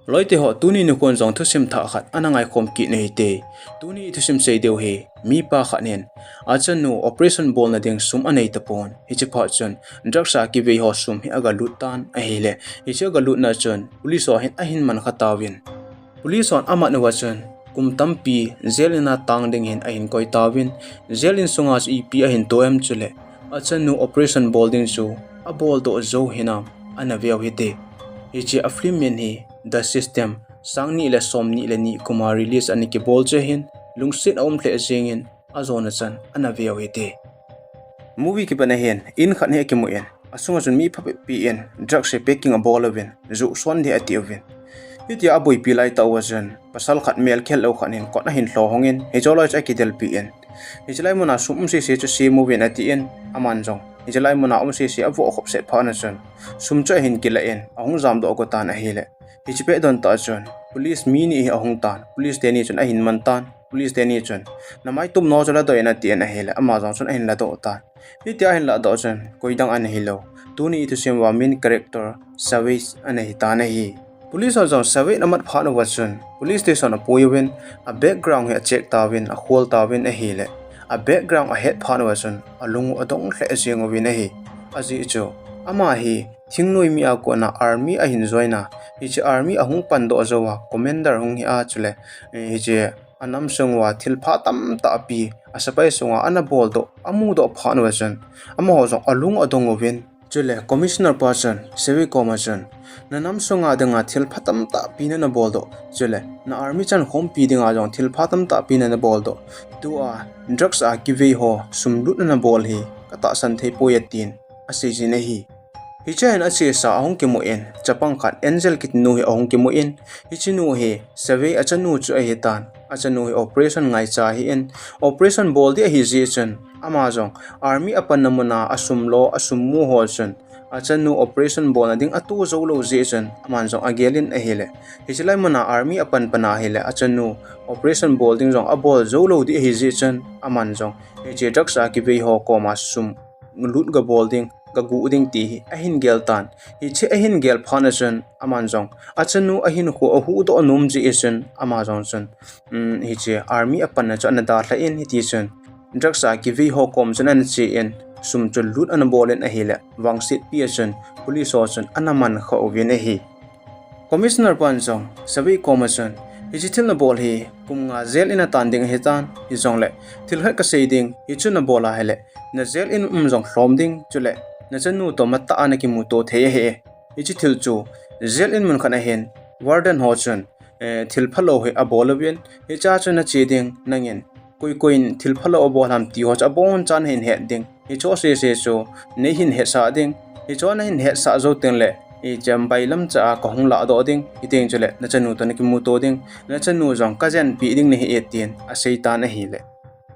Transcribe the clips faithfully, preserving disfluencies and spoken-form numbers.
Loite ho, tuni nikho jong thusim thah khat ana ngaikhom kit u hite. Tuni i thusim sei diu hi, mipa khat hin achanu operation bolna ding sum anei tapon. Hiche phat chun drugs a kivei ho sum hi aga lut tan ahile, hiche aga lutna chun police ho hin ahin man kha tauvin. Police hon amat uva chun kum tampi jail in a tang ding hin ahin koi tauvin. Jail in sunga chu ipi ahin to em chule achanu operation bol ding chu abol doh jou hinam ana veu hite. Hiche a film min hi The System, sang ni le som ni le ni kum a release ana kibol chu ahin, lungset a um lheh jengin ajona chan ana veu hite. Movie kipat a hin in khat hi akimu in, asunga chun mi phabep pi in drugs hi packing abol uvin, ju son ding ati uvin. Hitia aboipi lai tah uva chun pasal khat mel khel lou khat hin kot ahin lho hongin, hiche loi chu akidelpi in, hiche lai muna sum um sese chu sem uvin atin, aman jong hiche lai muna um sese avoh khop set phat na chun sum chu ahin kila in, ahung jamdoh go tan ahile, hiche pet don tah chun police mi ni hi ahung tan, police teni chun ahin man tan. Police teni chun, "Namai tum nom chu ladoh in," atin ahile, ama jong chun ahin ladoh tan. Hitia ahin ladoh chun koidang ana hilou, tuni i thusim uva main character Savage ana hitan ahi. Police ho jong Savage amat phat uva chun police station apui uvin, a background hi acheck tauvin, akhol tauvin ahile, a background ahet phat uva chun alung u adong lheh jeng uvin ahi. Ajeh chu ama hi thingnoi mi a kona army ahin join a, hiche army ahung pandoh jou a commander hung hi a chule, eh, hiche anam sung uva thilpha tamtah pi a sepai sunga ana boldoh, amudoh phat uva chun amaho jong alung adong uvin. Chule commissioner pa chun Savage koma chun, "Nanam sunga dinga thilpha tamtah pi nana boldoh, chule na army chankhompi dinga jong thilpha tamtah pi nana boldoh, tua drugs a kivei ho sum lut nana bol hi katahsan thei poi," atin aseijin ahi. Hichea hin achesa ahung kimu in, chapang khat Angel kitinu hi ahung kimu in, hichenu hi Savage achanu chu ahitan. Achanu hi operation ngaicha ahin, operation bol ding ahi jeh chun ama jong army apanna muna asum lo, asum mu ho chun achanu operation bolna ding ato jou lou jeh chun aman jong agel in ahile, hiche lai muna army apan pan ahile achanu operation bol ding jong abol jou lou ding ahi jeh chun aman jong hiche drugs a kivei ho koma sum lut gabol ding, gaguh ding ti hi ahin gel tan. Hiche ahin gel phat na chun aman jong achanu ahinkho ahuhdoh nom jeh chun ama jong chun, um, hiche army apanna chu ana dalha in, hiti chun drugs a kivei ho kom chun ana che in, sum chu lut ana bol in ahile, vangsetpi a chun police ho chun ana man kha uvin ahi. Commissioner pan jong Savage koma chun, "Hiche thil nabol hi kum nga jail in a tan ding ahitan, hijongle thil khat kasei ding, hichu nabol ahile na jail in um jong lhom ding, chule nachanu toh matah a nakimuto thei ahi. Hiche thil chu jail in mun khat ahin warden ho chun, eh, thil phalou hi abol uvin, hichea chu nache ding, nangin koi koi in thil phalou abol ham ti ho chu abonchan nahin het ding. Hichu sese chu neihin hetsah ding. Hichu nahin hetsah jou tengle, hiche bailam cha a kahung lahdoh ding. Hiteng chule nachanu toh nakimuto ding. Nachanu jong kajenpeh ding nahi e," tin aseitan ahile,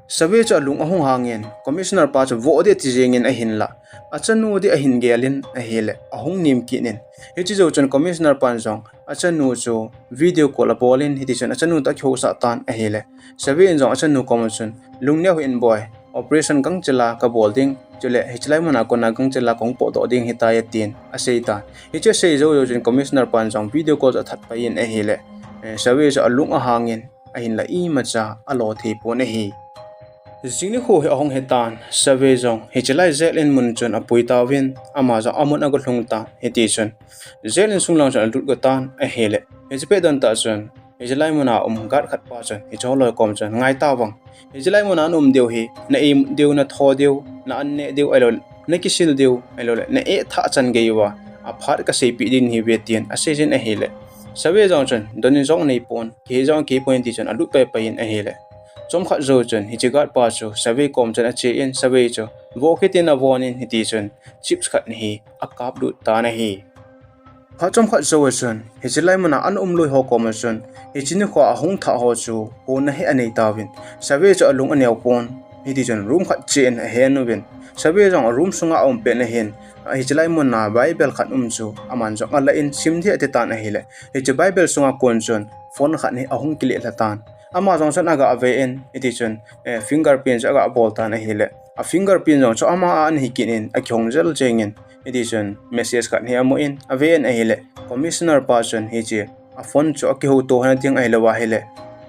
Savage chu alung ahung hangin, commissioner pa chu voh ding ati jengin ahinlah, achanu ding ahin gel in ahile, ahung nem kit in. Hiche jou chun commissioner pan jong achanu chu video call abol in, hiti chun achanu toh akihousah tan ahile, Savage in jong achanu koma chun, "Lungneo hih in boi, operation gangchel a kabol ding, chule hiche lai muna kona gangchel a kahung potdoh ding ahitai," atin aseitan. Hiche asei jou jou chun commissioner pan jong video call chu athat pai in ahile, eh, Savage chu alung ahangin, ahinlah imacha alo thei pon ahi. Jing nikho hi ahung hitan, Savage jong hiche lai jail in mun chun apui tauvin, ama jong amun agalhung tan, hiti chun jail in sung lang chun alut go tan ahile, hiche pet don tah chun hiche lai muna um guard khat pa chun hiche holoi kom chun, "Ngai tavang, hiche lai muna naum diu hi, na imut diu, natho diu, na an neh diu, ahiloule nakisil diu, ahiloule na-eh thah chan gei uva aphat kaseipeh ding nahiuve," tin aseijin ahile, Savage jong chun, "Don in jong neipon, kihei jong kihei pon," ti chun alut paipai in ahile, chomkhat jou chun hiche guard pa chu Savage kom chun ache in, Savage chu voh kit in avon in, hiti chun chips khat hi akaplut tan ahi. Phat chomkhat jou a chun hiche lai muna ana um lui ho koma chun hiche nikho a ahung thah ho chu honna hi anei tauvin, Savage chu alung aneo pon, hiti chun room khat che in ahen uvin, Savage jong a room sunga aum pet na hin, hiche lai muna Bible khat um chu aman jong alah in sim ding ati tan ahile, hiche Bible sunga kon chun phone khat hi ahung kile lha tan. Ama jong chun aga ve in, hiti chun, eh, fingerprint chu aga bol tan ahile, a fingerprint jong chu ama a ana hi kit in akihong jel jengin, hiti chun message khat hi amu in ave in ahile, commissioner pa chun hiche a phone chu akihouto hon ding ahilou ahile,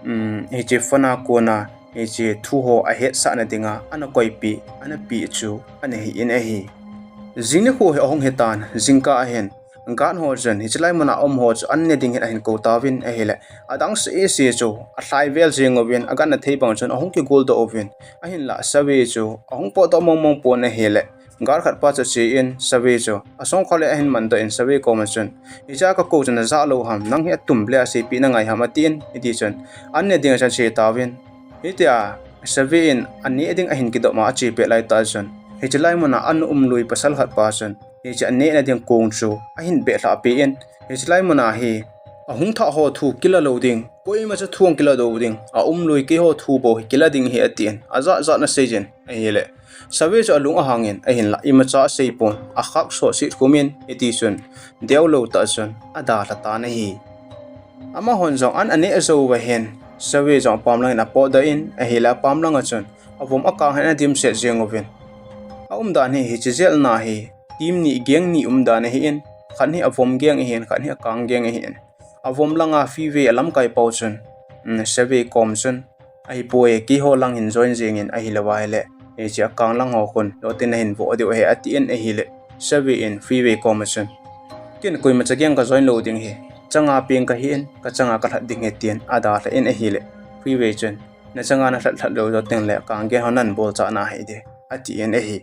um, hiche phone a kona hiche thu ho ahetsahna dinga ana koipi, ana pe chu ana hi in ahi. Jing nikho hi ahung hitan, jingkah ahin guard ho chun hiche lai muna um ho chu an ne ding hin ahin kou tauvin ahile, adang sese chu alhai vel jeng uvin, agatna thei bang chun ahung kigoldoh uvin, ahinlah Save chu ahung potdoh mong mong pon ahile, guard khat pa chu ache in Save chu asongkhol le ahin mandoh in Save koma chun, hichea kakou chu najah lou ham, nang hi atum le aseipeh nangai ham atin, hiti chun an ne ding a chun ache tauvin. Hitia Save in aneh ding ahin kidop ma ache pet laitah chun, hiche lai muna ana um lui pasal khat pa chun hiche anehna ding kong chu ahin behlhah peh in, hiche lai muna hi ahung thah ho thu kila lou ding, koimacha thu ahung kila lou ding, aum lui keiho thu bou hi kila ding ahi atin, ajat jat in asei jin ahile, Save chu alung ahang in ahinlah imacha asei pon, akhak sot sit khum in, hiti chun deulou tah chun adalha tan ahi. Amahon jong an aneh jou uva hin, Save jong apam langin apotdoh in ahile, apam langa chun avom akang hin ana dimset jeng uvin. Aumdan hi hiche jail na hi team ni, gang ni umdan ahin, khat hi avom gang ahin, khat hi akang gang ahin. Avom langa Five alamkai pau chun, um, Save kom chun, ahipoi, keiho lang hin join jeng in ahilou ahile, hiche akang lang ho khun lotin nahin voh diu ahi atin ahile, Save in Five koma chun, ken koimacha gang ka join lou ding ahi, changa peng kahi in, kachanga kalhat ding ahi tin adalha in ahile, Five chun, nachanga nalhat lhat lou jou tengle akang gang ho nabolchah nahi de, atin ahi.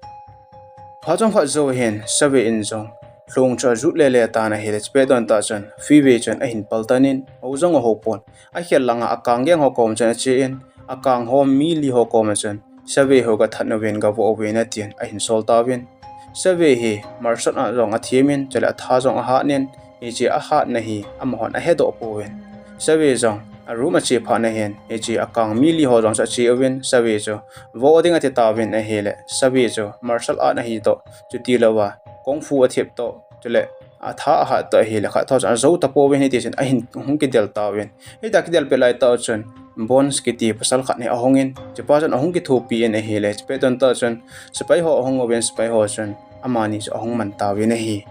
Phat chomkhat jou hin Save in jong lhong chu ajut lele tan ahile, chupet don tah chun Five chun ahin paltan in, ahou jong ahou pon, akhel langa akang gang ho kom chun ache in, akang ho mi li ho koma chun, Save ho gathat uvin, gavoh uvin atin ahin sol tauvin. Save hi martial art jong athem in, chule atha jong ahat in, hiche ahatna hi amahon ahedoh pouvin. Save jong aroom ache phat na hin, hiche akang mi li ho jong chu ache uvin, Save chu voh ding ati tauvin ahile, Save chu martial art ahi toh, chutilouva kung fu athep toh, chule atha ahat toh ahile, khat tho chun ajou tapouvin, hiti chun ahin hung kidel tauvin. Hitia kidel pet laitah chun Bones kiti pasal khat hi ahung in, chupa chun ahung kithopi in ahile, chupet don tah chun sepai ho ahung uvin, sepai ho chun amani chu ahung man tauvin ahi.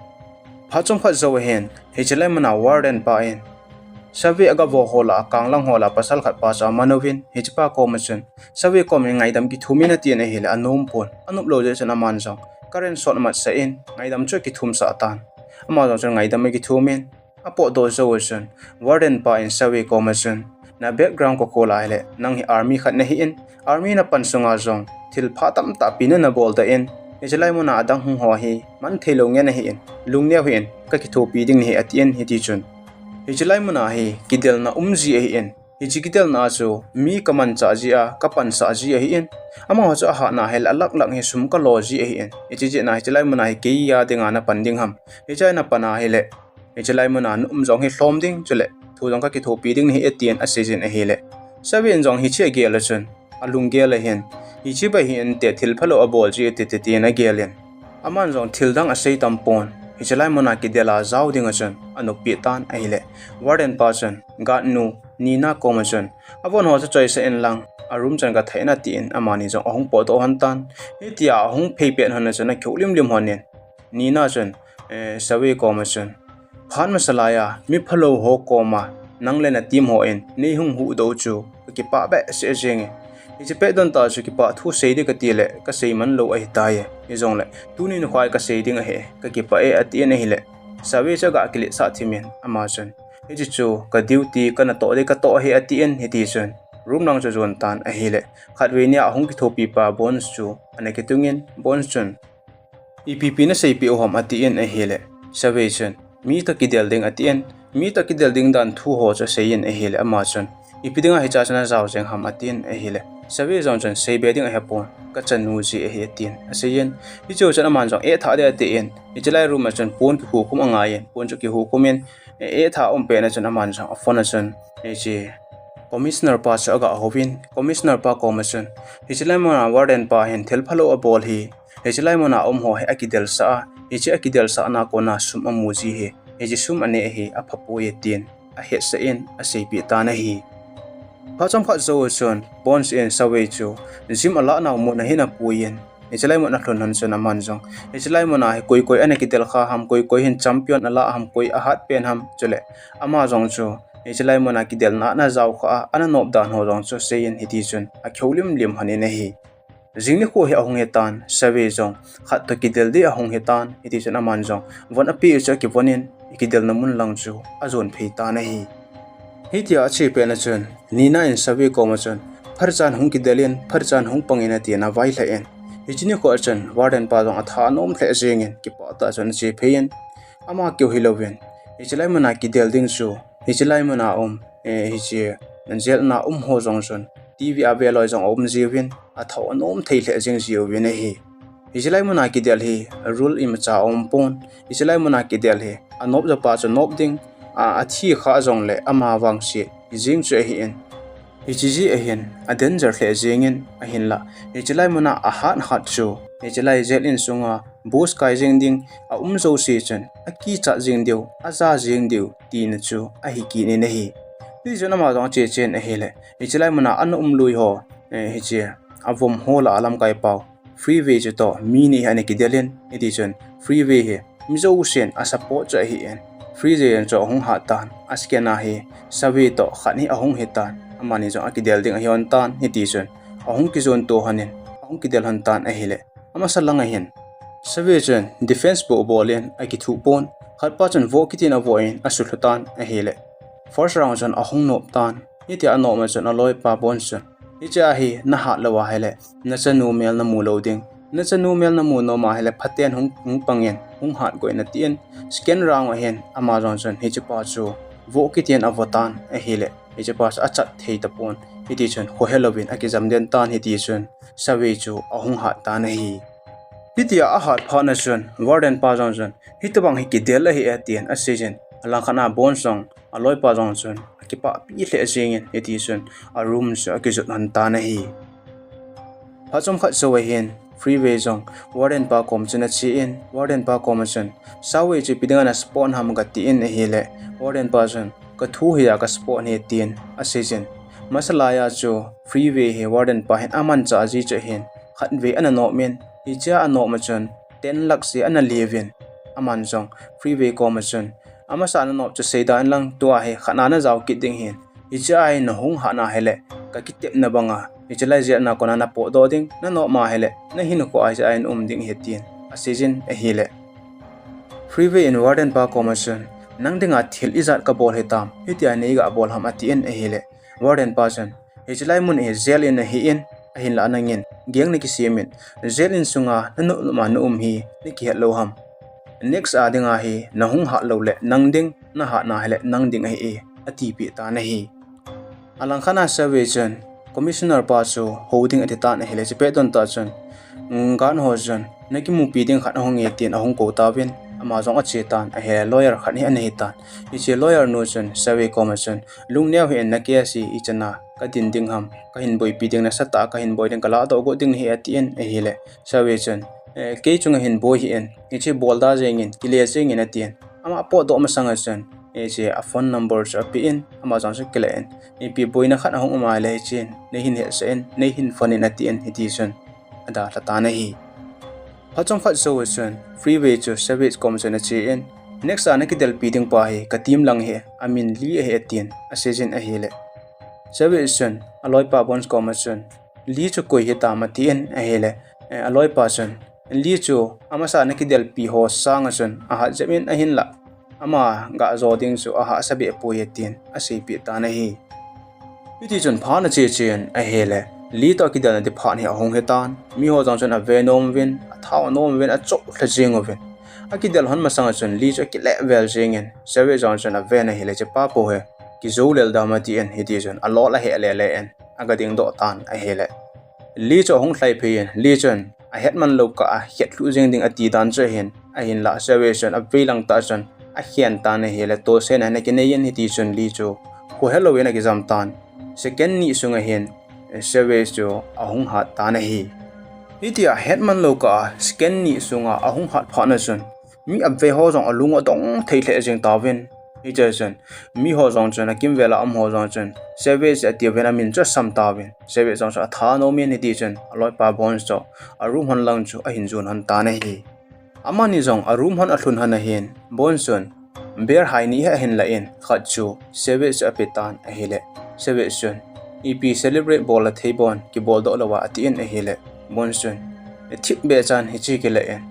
Phat chomkhat jou ahin, hiche lai muna warden pa in Save agavoh ho lah a, akang lang ho lah a pasal khat pa chu aman uvin, hichepa koma chun, Save kom in ngaidam kithum in atin ahile, anom pon, anop lou jeh chun aman jong current short amatsah in, ngaidam chu akithumsah tan. Ama jong chun ngaidam akithum in, apotdoh jou chun, warden pa in Save koma chun, na background kakou lah ahile, nang hi army khat nahi in, army napan sunga jong thil pha tamtah pi nana boldoh in, hiche lai muna adang hung ho hi man theilou ngen ahi in, lungneo hih in, kakithopi ding nahi atin, hiti chun, hiche lai muna hi kidelna um ji ahi in, hiche kidelna chu mi kamanchah ji a, kapansah ji ahi in, amaho chu ahatna ahile alak lak hi sum kalo ji ahi in, hiche jeh a hiche lai muna hi keia dinga napan ding ham, hichea napan ahile, hiche lai muna na um jong hi lhom ding, chule thu jong kakithopi ding nahi atin asei jin ahile, Save in jong hiche agel a chun, alunggel ahin, hiche bou hi inte, thil phalou abol ji ati ti tin agel in, aman jong thil dang asei tam pon, hiche lai muna kidel a jao dinga chun anoppi tan ahile, warden pa chun guard nu Nina koma chun, avon ho chu choisah in lang, aroom chan gathah in atin, amani jong ahung potdoh lhon tan. Hitia ahung phei pet lhon a chun akihou lim lim lhon in, Nina chun, eh, Save koma chun, phat masa laiya mi phalou ho koma nang le na team hon neihung huhdoh chu kakipah behseh jenge. Hiche pet don tah chu kipah thu sei ding katile kasei man lou ahitai. Hijongle tuni nikho hi kasei ding ahi, kakipah e atin ahile, Save chu aga kiletsah thim in, ama chun, hiche chu ka duty, kanatoh ding katoh ahi atin, hiti chun room lang chu ajon tan ahile, khatvei nia ahung kithopi pa Bones chu ana kitung in, Bones chun, ipi pi naseipeh u ham atin ahile, Save chun, mi toh kidel ding atin, mi toh kidel ding dan thu ho chu asei in ahile, ama chun, ipi dinga hichea chu najao jeng ham atin ahile, Save jong chun, seibe ding ahepon, kachanu ji ahi atin asei in, hiche chun aman jong, eh, thah ding atin, hiche lai room a chun pon kihukhum angai in, pon chu kihukhum in, eh, eh, thah um pet na chun aman jong aphone a chun, hiche commissioner pa chu aga houvin, commissioner pa koma chun, hiche lai muna warden pa hin thil phalou abol hi, hiche lai muna um ho hi akidelsah a, hiche akidelsahna kona sum amu ji hi, hiche sum aneh hi aphapoi atin ahetsah in aseipeh tan ahi. Phat chomkhat jou chun Bones in Save chu gym alah nau mun a hin apui in, Hiche lai mun a lhun lhon chun aman jong, hiche lai mun a hi koi koi ana kidel kha ham, koi koi hin champion ala ham, koi ahat pen ham, chule ama jong chu hiche lai mun a kidelna ana jao kha a, ana nop dan ho jong chu seiyin hiti chun akihoulim lim lhon in ahi. Jing nikho hi ahung hitan, Save jong khat toh kidel ding ahung hitan, hiti chun aman jong von api chu akivon in, kidelna mun lang chu ajon phei tan ahi. Hitia ache pet na chun, Nina in Save koma chun, phatechan hung kidel in, phatechan hung pang in atin availhah in. Hiche nikho a chun, warden pa jong atha anom lheh jeng in, kipah tah chun ache phei in, ama keu hilouvin, hiche lai mun a kidel ding chu, hiche lai mun a um, eh, hiche jail na um ho jong chun, TV a ve loi jong aum jiuvin, atha anom thei lheh jeng jiuvin ahi. Hiche lai mun a kidel hi rule imacha aum pon, hiche lai mun a kidel hi anop jopa chu nop ding, a, athi kha jongle ama vangse jeng chu ahi in. Hiche jeh a hin a danger lheh jeng in ahinlah, hiche lai mun a ahat hat chu, hiche lai jail in sunga boss kai jeng ding aum jouse chun akichat jeng diu, aja jeng diu tina chu ahi kit in ahi. Hiti chun ama jong ache chen ahile, hiche lai mun a ana um lui ho, eh, hiche avom ho lah a lamkai pau Freeway chu toh mi ni hi ana kidel in, hiti chun Freeway hi mi jousen a support chu ahi in. Freeway jong chu ahung hat tan, a second a hi Save toh khat hi ahung hitan, amani jong akidel ding ahi lhon tan, hiti chun ahung kijon to lhon in, ahung kidel lhon tan ahile. Amasa lang a hin Save chun defense bou abol in akithuh pon, khat pa chun voh kitin avoh in asutlhu tan ahile. First round chun ahung nop tan, hitia anop ma chun aloipa Bones chun, hichea hi nahat lou ahile, nachanu mel namu lou ding. Nachanu mel namu nom ahile, phaten hung, hung pang in, hung hat go in atin. Second round a hin, ama jong chun, hichepa chu voh kitin avoh tan ahile, hichepa chu achat thei tapon. Hiti chun, khohe louvin akijam den tan, hiti chun, Save chu ahung hat tan ahi. Hitia ahat phat na chun, warden pa jong chun, hitobang hi kidel ahi e tin aseijin, alangkhat a Bones jong, aloipa jong chun, akipah pi lheh jeng in, hiti chun, a room chu akijot lhon tan ahi. Phat chomkhat jou a hin, Freeway jong, warden pa kom chun ache in, warden pa kom a chun, Save chu ipi dinga na support ham katin ahile, warden pa chun, kathu hi a ka support ahi tin aseijin. Masa lai a chu, Freeway hi warden pa hin amanchah ji chu ahin, khatvei ana nop in, hichea anop ma chun, ten lakh se ana leuvin. Aman jong, Freeway kom a chun, amasa nanop chu seidan lang, tua hi khat na najao kit ding hin. Hichea hi nahung hat na hile, kakitepna banga, hiche lai jail na kona napotdoh ding, nanop ma hile, nahinkho a hichea hin um ding ahi tin aseijin ahile. Freeway in warden pa kom a chun, nang dinga thil ijat kabol hitam, hitia neiga bol ham atin ahile. Warden pa chun, hiche lai mun hi jail in ahi in, ahinlah nangin, gang nakisem in, jail in sunga nanop nop ma naum hi, nakihet lou ham. Next a dinga hi, nahung hat lou le, nang ding, nahat na hile, nang ding ahi e, atipeh tan ahi. Alangkhat a Save chun, commissioner pa chu hou ding ati tan ahile, chupet don tah chun, mm, guard ho chun, nakimupi ding khat ahung e tin ahung kou tauvin, ama jong ache tan ahile, lawyer khat hi ana hitan. Hiche lawyer nu chun, Save kom a chun, lungneo hih in, na case hi ichan a kadin ding ham, kahin boipi ding, nasatah a kahin boi ding, kalahdoh got ding ahi atin ahile, Save chun, eh, kei chunga hin boi hih in, hiche bolda jeng in, kile jeng in atin. Ama apotdoh masang a chun, hiche a phone number chu apen, ama jong chu kile in, ipi boina khat ahung um ahile hichen, neihin hetsah in, neihin phone in atin, hiti chun adalha tan ahi. Phat chomkhat jou a chun, Freeway chu Save kom chun ache in, next a nakidelpi ding pa hi, ka team lang hi, amin Lee ahi atin, aseijin ahile. Save chun, aloipa Bones kom a chun, Lee chu koi hitam atin ahile, eh, aloipa chun, Lee chu amasa nakidelpi ho sanga chun ahat jep in ahinlah, ama gah jo ding chu ahahsa behpoi atin aseipeh tan ahi. Hiti chun phat ache chen ahile, Lee toh akidelna ti phat hi ahung hitan, miho jong chun ave nom uvin, athao nom uvin, achou lha jeng uvin. Akidel lhon masang a chun Lee chu akileh vel jeng in, Save jong chun aven ahile, hichepa pu hi kijou lel dam atin, hiti chun alol aheh lele in, aga dingdoh tan ahile. Lee chu ahung lhai phei in, Lee chun ahetman lou kah a khetlhuh jeng ding ati dan chu ahin, ahinlah Save chun avei lang tah chun akhen tan ahile, tolsen a ana kinei in, hiti chun Lee chu khohe louvin akijam tan. Second ni sunga hin, Save chu ahung hat tan ahi. Hitia hetman lou kah a second ni sunga ahung hat phat na chun, mi avei ho jong alung adong thei lheh jeng tauvin, Hiche chun, mi ho jong chun, akimvel a um ho jong chun, Savage atiuvin amin chu asam tauvin. Savage jong chu atha nom in hiti chun, aloipa Bones chu, a room hon lang chu ahin jon hon tan ahi. Amani jong a room hon alhun hon ahin, Bones chun, beer hai ni hi ahin la in, khat chu, Savage chu ape tan ahile. Savage chun, ipi celebrate bol a thei bon, kibol doh lou a atin ahile. Bones chun, thip beh chan hiche kila in.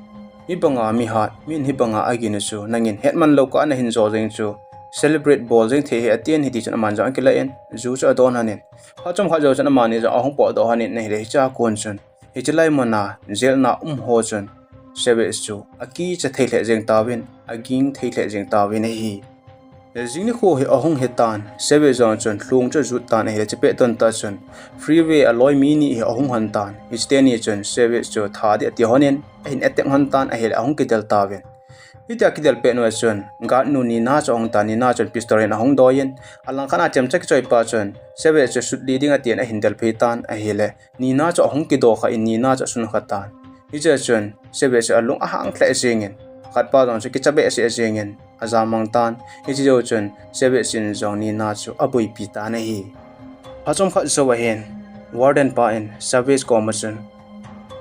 Hibanga mi hat, min hibanga agin u chu, nangin hetman lou kah a nahin jo jeng chu, celebrate bol jeng thei hi atin hiti chun aman jong akila in, ju chu adon hon in. Phat chomkhat jou chun amani jong ahung potdoh hon in ahile hiche a kon chun. Hiche lai muna, jail na um ho chun, Savage chu, akicha thei lheh jeng tauvin, aging thei lheh jeng tauvin ahi. Jing nikho hi ahung hi tan, Savage jong chun lhung chu ajut tan ahile chepet ton tah chun Freeway aloi mi ni hi ahung hon tan. Hiche teni chun Savage chu tha ding ati hon in, ahin attack hon tan ahile ahung kidel tauvin. Hitia kidel pet nu a chun, guard nu Nina chu ahung tan, Nina chun pistol in ahung doi in, alangkhat a chemcha kichoi pa chun, Savage chu sut li ding atin ahin del phei tan ahile, Nina chu ahung kido kha in, Nina chu asun kha tan. Hiche chun, Savage chu alung ahang lheh jeng in, khat pa jong chu kicha behseh jeng in, ajamang tan. Hiche jou chun, Savage in jong Nina chu aboipi tan ahi. Phat chomkhat jou ahin, Warden pa in Savage koma chun,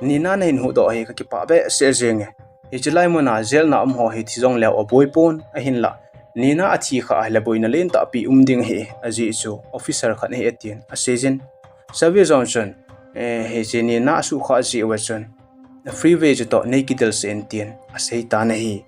Nina nahin huhdoh hi kakipah behseh jeng e. Hiche lai muna jail na um ho hi thi jong leu aboi pon ahin la. Nina athi kha ahile boina lentah pi um ding ahi, ajeh chu officer khat ahi atin asei jin. Savage jong chun, eh, hiche Nina asuh kha jeh uva chun, Freeway chu toh nei kidel sah in tin asei tan ahi.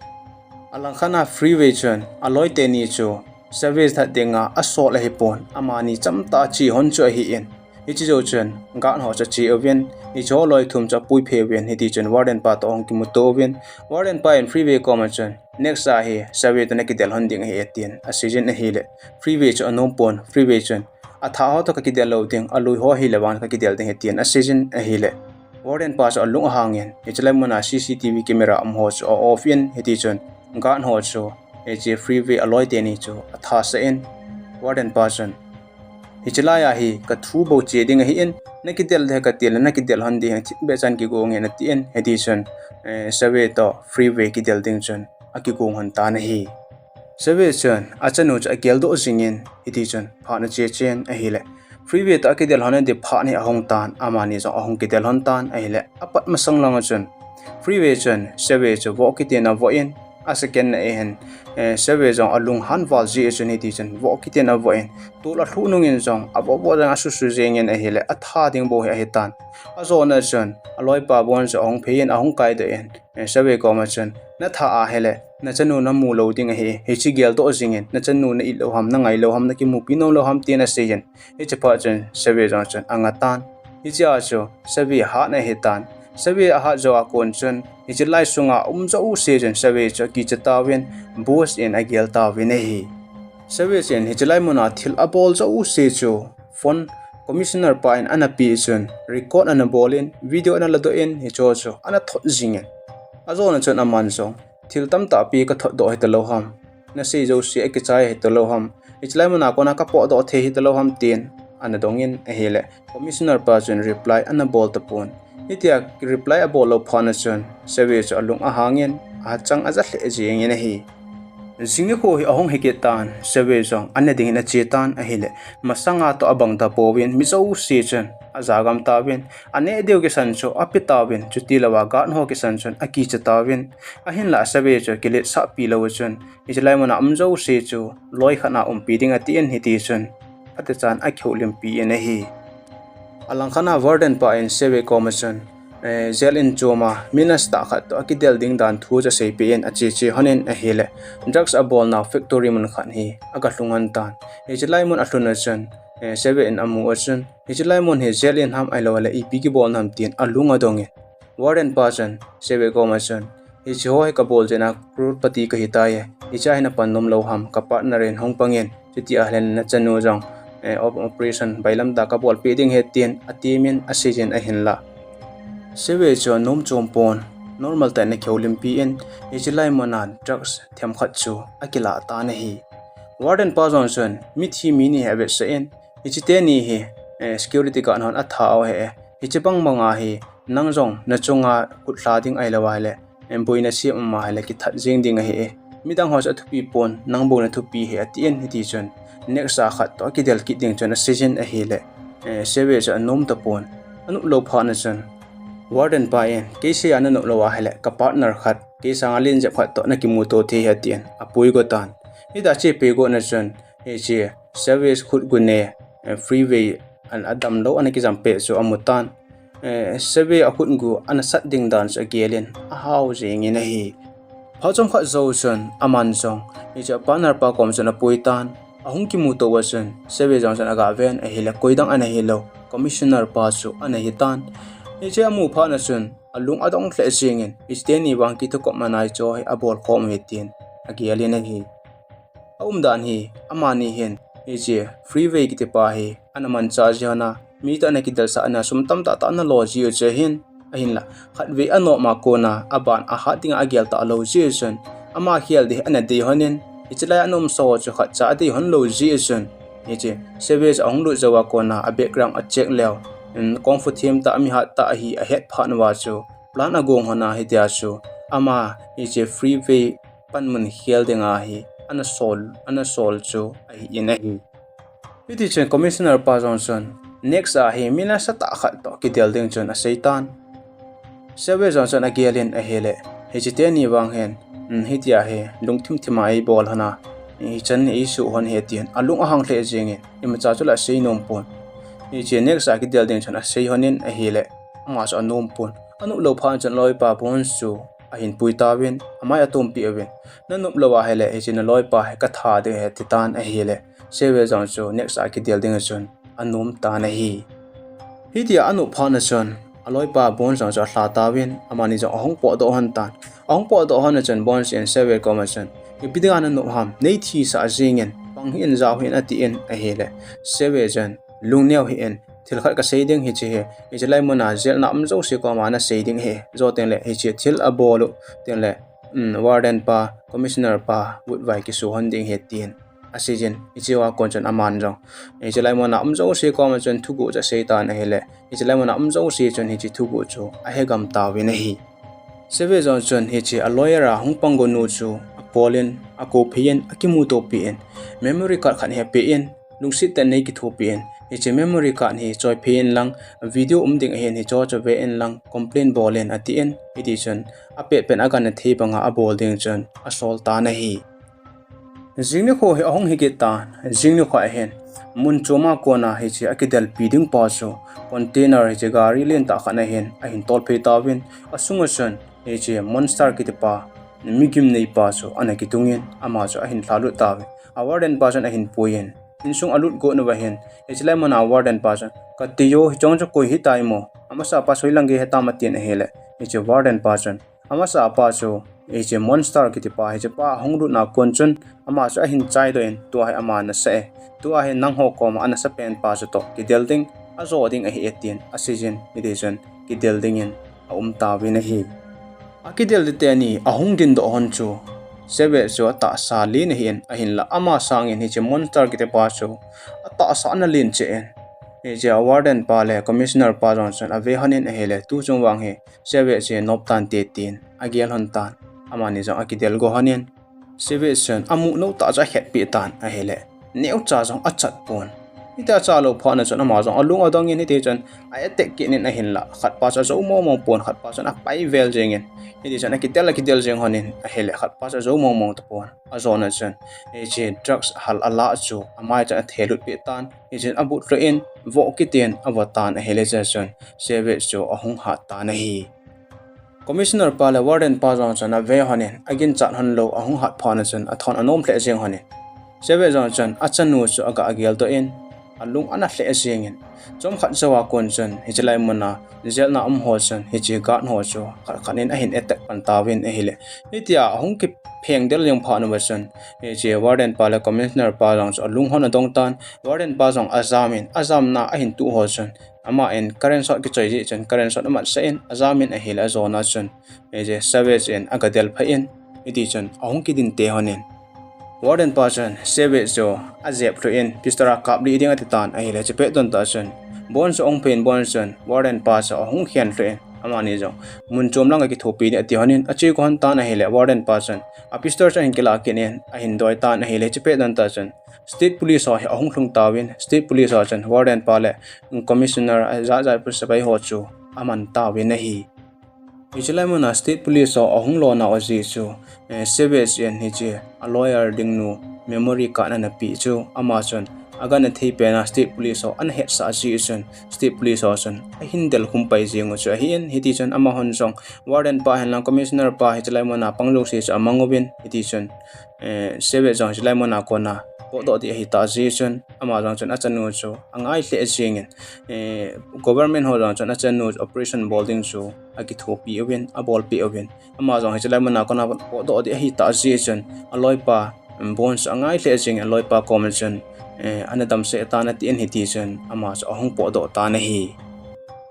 Alangkhat a Freeway chun aloi teni chu Savage that dinga asol ahi pon, amani chamtah a che hon chu ahi in. Hiche jou chun, guard ho chu ache uvin, hiche ho loi thum chu apui phei uvin, hiti chun Warden pa toh ahung kimuto uvin, Warden pa in Freeway koma chun, next a hi, Savage toh nakidel hon ding ahi, atin asei jin ahile. Freeway chu anom pon, Freeway chun, atha ho toh kakidel lou ding, alui ho hile vang kakidel ding ahi, tin asei jin ahile. Warden pa chu alung ahang in, hiche lai muna C C T V camera um ho chu a off in, hiti chun, guard ho chu, hiche Freeway aloi teni chu atha sah in, Warden pa chun, hiche lai a hi kathu bou che ding ahi in, nakidel ding kati le nakidel hon ding, thip beh chan kigong in atin, hiti chun, eh, Savage toh Freeway kidel ding chun akigong hon tan ahi. Savage chun achanu chu ageldoh jing in, hiti chun phat ana che chen ahile. Freeway toh akidel hon ding phat hi ahung tan, amani jong ahung kidel hon tan ahile. Apat masang lang a chun, Freeway chun Savage chu voh kiti in avoh in, a second na ahin, eh, Savage jong alung han val jeh chun hiti chun voh kiti in avoh in, tol alhuh nung in jong avoh voh jeng asusu jeng in ahile, atha ding bou hi ahi tan. Ajona chun, aloipa Bones chu ahung phei in, ahung kaidoh in, eh, Savage koma chun, natha ahile, nachanu namu lou ding ahi, hiche geldoh jing in, nachanu na it lou ham, nangai lou ham, nakimupi nom lou ham, tin asei in, hiche phat chun Savage jong chun anga tan. Hiche a chu Savage hat ana hi tan. Savage ahat jou a kon chun, hiche lai sunga um jouse chun Savage chu akicha tauvin, Bones in agel tauvin ahi. Savage in hiche lai muna thil abol jouse chu phone commissioner pa in ana pe chun record ana bol in, video ana ladoh in, hiche chu ana thot jing in. Ajona chun aman jong, thil tamtah pi kathot doh hita lou ham. Nasei jouse akichai hita lou ham. Hiche lai muna kona kapotdoh thei hita lou ham tin ana dong in ahile. Commissioner pa chun reply ana bol tapon. Hitia reply abol lou phat na chun Savage chu alung ahang in, achang aja lheh jeng in ahi. Jing nikho hi ahung hi kit tan, Savage jong ana ding in ache tan ahile. Masanga toh abang tapouvin, mi jouse chun ajagam tauvin, aneh diu kisan chu ape tauvin, chuti louva guard ho kisan chun akicha tauvin. Ahinla Savage chu kiletsah pi lou chun, hiche lai muna um jouse chu loi khat a umpi ding atin hiti chun, phatechan akihoulimpi in ahi. Alangkhat a Warden pa in Savage koma chun, eh, jail in chom a, mi nasatah khat toh akidel ding dan thu chu aseipeh in ache che hon in ahile, drugs abolna factory mun khat hi aga lhung hon tan. Hiche lai mun alhun a chun, eh, Savage in amu a chun, hiche lai mun hi jail in ham ahilou le ipi kibolna ham tin alung adong in. Warden pa chun, Savage koma chun, hiche ho hi kabol jeh a crorepati kahi tai e, hiche a hi napan nom lou ham, ka partner in hung pang in, chuti ahile nachanu jong, eh, op-, operation bailam tah kabolpeh ding ahi tin atemin asei jin ahinla. Savage chu anom chom pon, normal tah in akihoulimpi in, hiche lai muna drugs themkhat chu akilah tan ahi. Warden pa jong chun, mithi mi ni hi avetsah in, hiche teni hi, eh, security guard hon atha u ahi e, hiche bang banga hi, nang jong nachunga kut lha ding ahilou ahile, boina sem um ahile kithat jeng ding ahi e. midang ho chu athupi pon, nang bou nathupi ahi, atin, hiti chun next a khat toh akidel kit ding chun aseijin ahile, eh, Savage chu anom tapon. Anop lou phat na chun Warden pa in, kei seiya nanop lou ahile, ka partner khat, kei sanga len jep khat toh nakimuto thei ahi, atin, apui go tan. Hitia achepui go na chun, hiche Savage khut gu ne, eh, Freeway an adam lou ana kijam pet chu amu tan. Eh, Savage akhut gu ana sat ding dan chu agelin, ahao jengin ahi. Phat chomkhat jou chun, aman jong hiche partner pa kom chun apui tan. Ahung kimuto uva chun, Savage jong chun aga ven ahile, koidang ana hilou, Commissioner pa chu ana hitan. Hiche amu phat na chun, alung adong lheh jengin, hiche teni vang kithukop manai chu hi abol khom uve tin agelin ahi. Aumdan hi, amani hin, hiche Freeway kiti pa hi ana manchah ji hon a, mi toh ana kidelsah ana sum tamtah tah ana lo ji u chu ahin, ahinla, khatvei anop ma kona, aban ahat dinga agel talou ji u chun, ama khel ding ana dei hon in, hiche lai a ana um sa ho chu khatcha adei hon lou ji u chun, hiche Savage ahung lut jou a kona, a background acheck leu, um, kung fu them tah, mi hat tah ahi ahet phat uva chu, plan agong hon a hitia chu, ama hiche Freeway panmun khel dinga hi ana sol, ana sol chu ahin ahi. Hiti chun Commissioner pa jong chun, next a hi mi nasatah khat toh kidel ding chun asei tan. Savage jong chun agelin ahile, hiche teni vang hin, um, hitia hi lungthim thima eibol hon a, hichan eisuh hon ahi tin, alung ahang lheh jengin, imacha chu la asei nom pon. Hiche next a kidel ding chun asei hon in ahile, ama chu anom pon. Anop lou phat chun aloipa Bones chu ahin pui tauvin, amai atompi uvin, nanop lou ahile, hiche naloipa hi katha ding ahi, ati tan ahile, Savage jong chu next a kidel ding a chun anom tan ahi. Hitia anop phat na chun, aloipa Bones jong chu alha tauvin, amani jong ahung potdoh hon tan. Ahung potdoh hon na chun, Bones in Savage koma chun, ipi dinga nanop ham, nei thisah jengin, pang hih in, jao hih in, atin ahile, Savage chun, lungneo hih in, thil khat kasei ding, hiche hi, hiche lai muna jail na um jouse koma nasei ding ahi, jou tengle, hiche thil abol u tengle, um, Warden pa, Commissioner pa vutvai kisu hon ding ahi, tin aseijin, hiche a kon chun aman jong, hiche lai muna um jouse koma chun thuguh chu asei tan ahile, hiche lai muna um jouse chun hiche thuguh chu ahegam tauvin ahi. Savage jong chun hiche a lawyer a hung pang go nu chu akolin, akophei in, akimutopi in, memory card khat hi apen, lungset tah in nei kithopi in, hiche memory card hi choiphei in lang, video um ding ahin, hicheho chu ve in lang, complain bol in, atin, hiti chun apet pet in agangthei banga abol ding chun asol tan ahi. Jing nikho hi ahung hi kit tan, jing nikho ahin, mun chom a kona hiche akidelpi ding pa chu, container hiche gari lentah khat ahin, ahin tolphei tauvin, asunga chun hiche Monster kiti pa, migimnei pa chu ana kitungin, ama chu ahin lhalut tauvin, a warden pa chun ahin puiyin, insung alut got uva hin, hiche lai muna warden pa chun, kati o, hicheng chu koi hitai mo, amasa pa chu hoilang gei hitam atin ahile, hiche warden pa chun, amasa pa chu, hiche Monster kiti pa, hiche pa ahung lutna kon chun, ama chu ahin chaidoh in, tua hi ama nasa e, tua hi nangho koma anasa pen pa chu toh kidel ding, ajo ding ahi e, tin aseijin, hiti chun kidel dingin aum tauvin ahi. Akidel ding teni ahung dindoh hon chu, Savage chu atahsa len ahin, ahinla ama sangin hiche Monster kiti pa chu atahsa ana len cheh in, hiche a warden pa le commissioner pa jong chun ave hon in ahile, tu chung vang hi Savage hi nop tante tin agel hon tan, amani jong akidel go hon in, Savage chun amu nou tah chu akhetpeh tan ahile, neocha jong achat pon. Hitia achat lou phat na chun ama jong alung adong in, hiti chun a attack kit in ahinla, khat pa chu ajou mong mong pon, khat pa chun apai vel jeng in, hiti chun akidel, akidel jeng hon in ahile, khat pa chu ajou mong mong tapon. Ajona chun hiche drugs hal alah chu amai chun athelut peh tan, hichun abut lhu in, voh kit in avo tan ahile, chua chun Savage chu ahung hat tan ahi. Commissioner pa le warden pa jong chun ave hon in, aginchat hon lou, ahung hat phat na chun athon anom lheh jeng hon in, Savage jong chun achanu chu aga geldoh in, alung ana lheh jeng in, chomkhat jou a kon chun hiche lai muna jail na um ho chun hiche guard ho chu khat khat in ahin attack pan tauvin ahile, hitia ahung kipheng del jeng phat uva chun hiche warden pa le commissioner pa jong chu alung hon adong tan, warden pa jong ajam in, ajamna ahin tuh ho chun, aman current shot kichoi jeh chun current shot amatsah in, ajam in ahile, ajona chun hiche Savage in aga delphah in, hiti chun ahung kidin te hon in, warden pa chun Savage chu ajep lhu in, pistol a kap lih ding ati tan ahile, chupet don tah chun Bones chu ahung phei in, Bones chun warden pa chu ahung khen lhu in, amani jong mun chom lang akithopi ding ati lhonin, ache got lhon tan ahile warden pa chun a pistol chu ahin kilah kit in ahin doi tan ahile, hiche pet don tah chun state police ho hi ahung lhung tauvin, state police ho chun warden pa le commissioner ajat jat pu sepai ho chu aman tauvin ahi. Hiche lai muna state police ho ahung lona ajeh chu, eh, Savage in hiche a lawyer dingnu memory card ana peh chu ama chun agangthei pena state police ho ana hetsah jeh chun state police ho chun ahin delkhum pai jeng u chu ahin, hitichun amahon jong warden pa henlang commissioner pa hiche lai muna pang jouse chu amang uvin, hitichun, eh, Savage jong hiche lai muna kona potdoh ding ahitah jeh chun ama jong chun achanu chu angai lheh jengin, eh, government ho jong chun achanu operation bol ding chu akithopi uvin, abolpeh uvin, ama jong hiche lai muna kona potdoh ding ahitah jeh chun aloipa, um, Bones chu angai lheh jengin aloipa koma chun, eh, ana damsel tan atin, hitichun ama chu ahung potdoh tan ahi.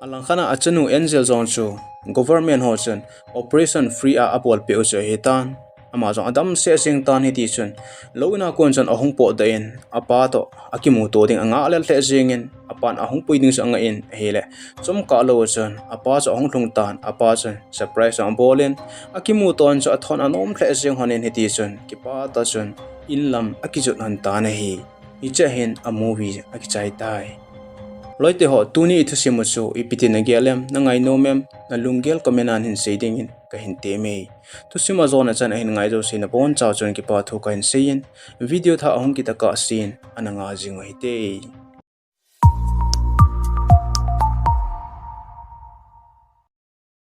Alangkhat a achanu Angel jong chu government ho chun operation free a abolpeh u chu ahitan, ama jong adamsel jeng tan, hitichun lou ina kon chun ahung potdoh in apa toh akimuto ding angah lel lheh jengin, apan ahung pui ding chu angah in ahile, chomkhat lou chun apa chu ahung lhung tan, apa chun surprise jong abolin, akimuto in chu athon anom lheh jeng lhonin, hitichun kipah tah chun in lam akijot lhon tan ahi. Hichea hin a movie akichai tai. Loite ho, tuni i thusim u chu ipi tin nagel em, nangai nom em, nalunggel comment a nahin sei dingin kahin temme. Thusim ajona chan ahin ngai jouse nabonchauva chun kipa thu kahin seiyin, video thah ahung kit tah a kaseiyin, ana nga jing u hite.